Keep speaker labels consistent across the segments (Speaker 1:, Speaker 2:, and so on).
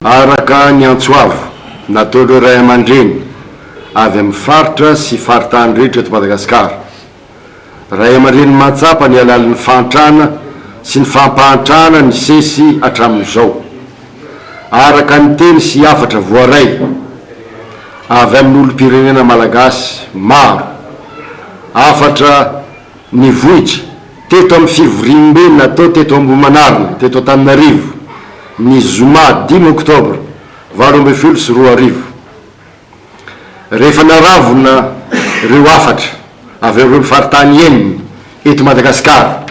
Speaker 1: Araka ny antso avo nataon'ireo ray aman-dreny avy amin'ny faritra sy faritany rehetra eto Madagasikara, ray aman-dreny mahatsapa ny halalin'ny fahantrana sy ny fampahantrana nisesy hatramin'izao, araka ny teny sy hafatra voaray avy amin'ny olom-pirenena malagasy maro, hafatra nivoitra teto amin'ny fivoriambe natao teto Ambohimanarina, teto Antananarivo, ny zoma dimy oktobra 2018. Rehefa naravona ireo hafatra avy amin'ireo faritany enina eto Madagasikara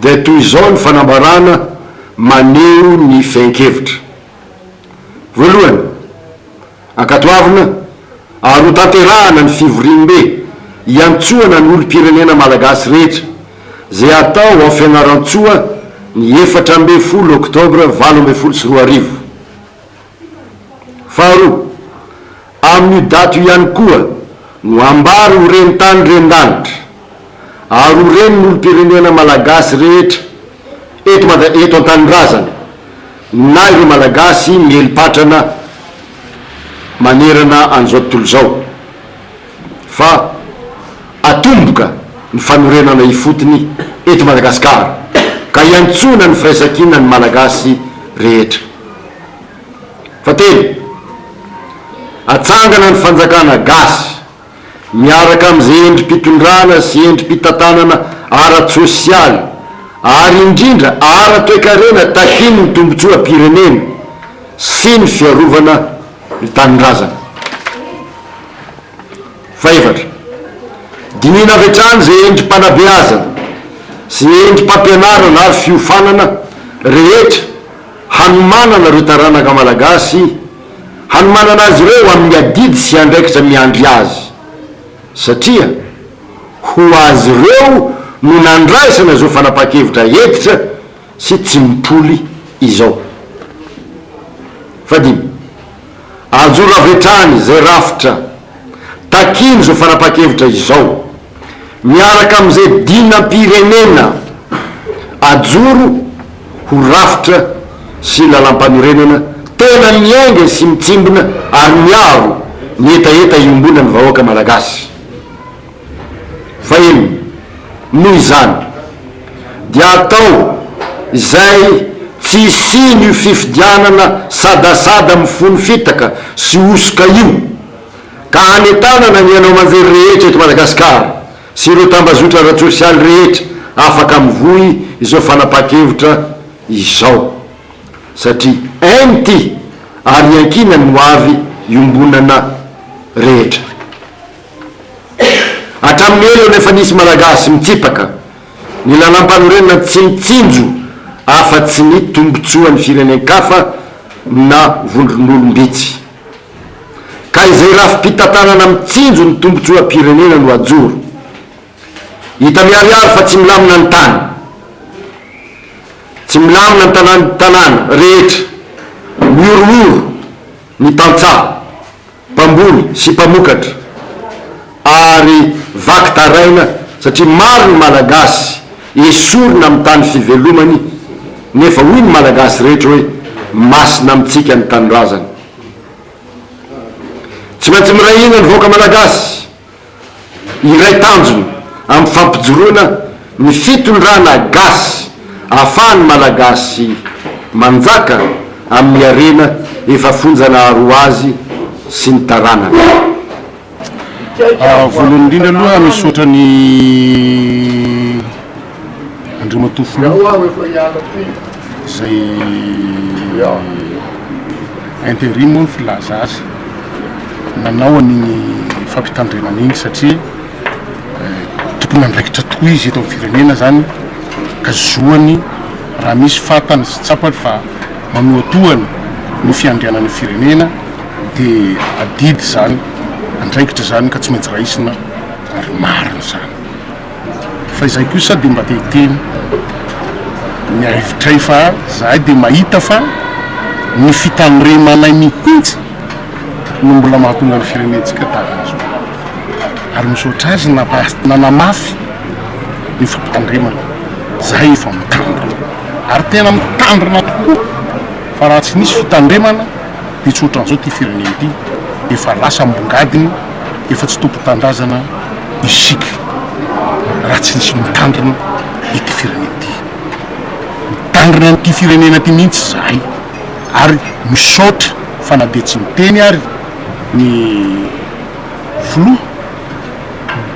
Speaker 1: dia toy izao ny fanambarana maneho ny fehin-kevitra. Voalohany, ankatoavina ary hotanterahana ny fivoriambe hiantsoana ny olom-pirenena malagasy rehetra izay hatao ao Fianarantsoa ny 14 oktobra 2018. Faharoa, amin'io daty io ihany koa no ambara ho ren-tany ren-danitra ary ho ren'ny olom-pirenena malagasy rehetra eto Mada eto an-tanindrazana na ireo Malagasy mieli-patrana manerana an'izao tontolo izao fa atomboka ny fanorenana ifotony eto Madagasikara ka iantsoana ny firaisankinan'ny Malagasy rehetra. Fahatelo, atsangana ny fanjakana gasy miaraka amin'izay endri-pitondrana sy endri-pitantanana ara-tsosialy ary indrindra ara-toekarena takian'ny tombontsoam-pirenena sy ny fiarovana ny tanindrazana. Fahefatra, dinihina avy hatrany izay endri-panabeazana sy endri-pampianarana ary fiofanana rehetra hanomanana ireo taranaka malagasy, hanomanana azy ireo amin'ny adidy sy andraikitra miandry azy, satria ho azy ireo no nandraisana izao fanapahan-kevitra hentitra sy tsy mipoly izao. Fahadimy, ajoro avy hatrany izay rafitra takian'izao fanapahan-kevitra izao, miaraka amin'izay dinam-pirenena ajoro ho rafitra sy lalampanorenana tena miainga sy mitsimbina ary miaro ny hetaheta iombonan'ny vahoaka malagasy. Fahenina, noho izany, dia atao izay tsy hisian'io fifidianana sadasada mifono fitaka sy hosoka io, ka hanentanana ny haino aman-jery rehetra eto Madagasikara sy ireo tambazotra ara-tsosialy rehetra afaka mivoy izao fanapahan-kevitra izao, satria ainy ity ary iankinan'ny ho avy iombonana rehetra. Hatramin'ny ela no efa nisy Malagasy mitsipaka ny lalàmpanorenana tsy mitsinjo afa-tsy ny tombontsoan'ny firenen-kafa na vondron'olom-bitsy. Ka izay rafi-pitantanana mitsinjo ny tombontsoam-pirenena no ajoro. Hita miharihary fa tsy milamina ny tany. Tsy milamina ny tanàn-tanàna rehetra. Mihorohoro ny tantsaha. mpamboly sy mpamokatra ary vaky taraina satria maro ny Malagasy esorina amin'ny tany fivelomany nefa hoy ny Malagasy rehetra hoe masina amintsika ny tanindrazana. Tsy maintsy miray hina ny vahoaka Malagasy. Iray tanjona amin'ny fampijoroana ny fitondrana gasy ahafahan'ny Malagasy manjaka amin'ny harena efa fonjanahary ho azy sy ny taranany.
Speaker 2: Voalohany indrindra aloha misaotra ny Andriamatoa Filoha izay interim moa ny filaza azy nanao an'iny fampitandremana iny satria tompon'andraikitra tokoa izy eto amin'ny firenena zany ka zoany raha misy fantany sy tsapany fa manohatohana ny fiandrianan'ny firenena dia adidy izany, andraikitra izany ka tsy maintsy raisina ary marina izany. Fa izay kosa dia mba te hiteny ny hevitray fa zahay dia mahita fa ny fitandremanay mihitsy no mbola mahatonga ny firenentsika tahaka an'izao. Ary misaotra azy nanamafy ny fampitandremana. Zahay efa mitandrina ary tena mitandrina tokoa. Fa raha tsy nisy fitandremana dia tsy ohatran'izao ity firenena ity, efa lasa ambongadiny, efa tsy tompon-tanindrazana isika raha tsy nisy nitandrina ity firenena ity. Mitandrina an'ity firenena ity mihitsy izahay ary misaotra fa na dia tsy niteny ary ny filoha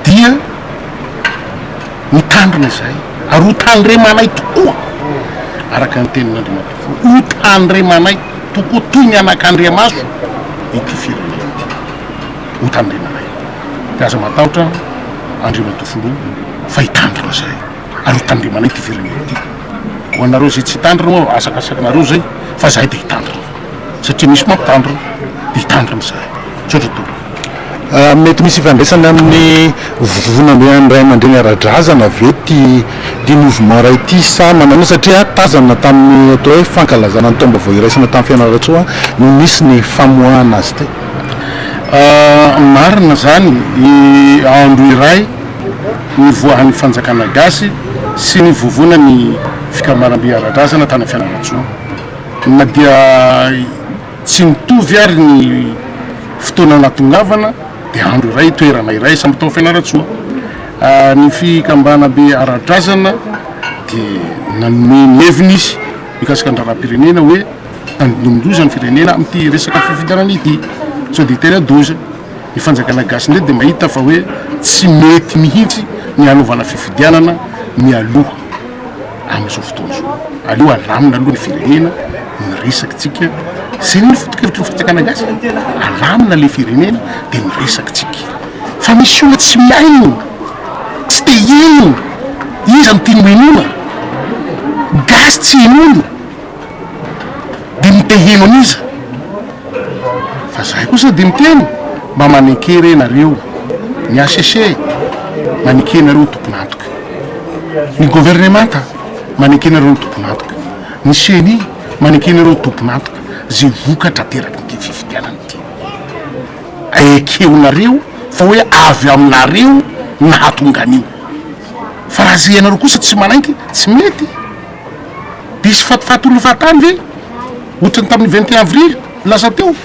Speaker 2: dia mitandrina izahay ary ho tandremanay tokoa araka ny tenin'Andriamatoa Filoha, ho tandremanay tokoa toy ny anakandriamaso ity firenena ity, ho tandremanay. Dia aza matahotra Andriamatoa Filoha fa hitandrina izahay ary ho tandremanay ity firenena ity. Ho anareo izay tsy hitandrina moa asakasakanareo izay fa izahay dia hitandrina satria misy mampitandrina dia hitandrina izahay. Misaotra tompoko.
Speaker 1: Mety misy ifandraisany amin'ny vovonambe an'ny ray aman-dreny ara-drazana ve ity ity mouvement iray ity sa manao satria tazana tamin'ny atao hoe fankalazana ny taom-baovao iraisana tamin'ny Fianarantsoa no nisy ny famoahana azy ity.
Speaker 2: Marina izany, andro iray nivoahan'ny fanjakana gasy sy ny vovonan'ny fikambanam-be ara-drazana tany Fianarantsoa. Na dia Tsy nitovy ary ny fotoana nahatongavana dia andro iray, toerana iray, samy tao Fianarantsoa. Ny fikambanambe ara-drazana dia nanome ny heviny izy mikasika ny raharaham-pirenena hoe tandindomin-doza ny firenena amin'ity resaka fifidianana ity, sao dia hitera-doza. Ny fanjakana gasy indray dia mahita fa hoe tsy mety mihitsy ny hanaovana fifidianana mialoha amin'izao fotoana izao. Aleo alamina aloha ny firenena, miresaka tsika, zay anie ny foto-kevitry ny fanjakana gasy e, alamina le firenena de miresaka tsika. Fa misy olona tsy mihaino, tsy te hiheno, iza no tiany ho henoina? Gasy tsy henoina de mite heno an'iza? Fa zahay kosa de miteny mba maneke re nareo, ny HCC maneke nareo ho tompon'antoka, ny governemanta maneke nareo ho tompon'antoka. Ny ceni manekena ireo tompon'antoka izay vokatra aterakin'ity fifidianana ity. Ekeonareo fa hoe avy aminareo nahatonga an'io. Fa raha izay ianareo kosa tsy manaiky, tsy mety. Dia hisy fatifaty olona fahatany ve? Ohatran'ny tamin'ny 21 avril lasa teo,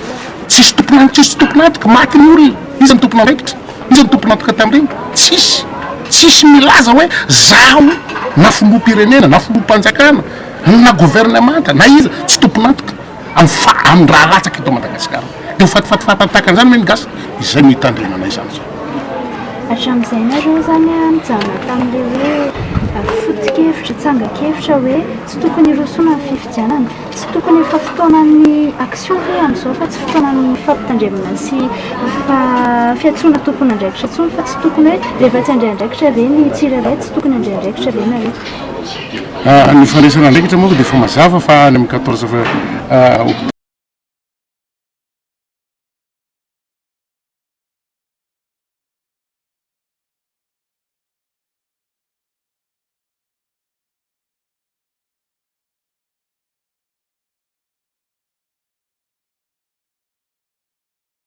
Speaker 2: tsisy tompon'antoka, tsisy tompon'antoka, maty ny olona. Iza no tompon'andraikitra? Iza no tompon'antoka tamin'ireny? Tsisy. Tsisy milaza hoe zaho na filoham-pirenena na filoham-panjakana na governemanta na iza tsy tompon'antoka amin'ny fa amin'ny raha latsaka eto Madagasikara. Dia ho fatifatifata tahaka an'izany ve ny gasy? Izay no hitandremanay izany izao.
Speaker 3: Hatramin'izay nareo izany nijanona tamin'ilay hoe foto-kevitra, tsangan-kevitra hoe tsy tokony hirosoana ny fifidianana. Tsy tokony efa fotoanan'ny action ve amin'izao fa tsy fotoanan'ny fampitandremana sy fiantsoana tompon'andraikitra intsony fa tsy tokony hoe rehefa tsy handray andraikitra ve ny tsirairay tsy tokony handray andraikitra ve nareo?
Speaker 2: Ny fandraisana andraikitra moa dia efa mazava fa any amin'ny 14 octobre.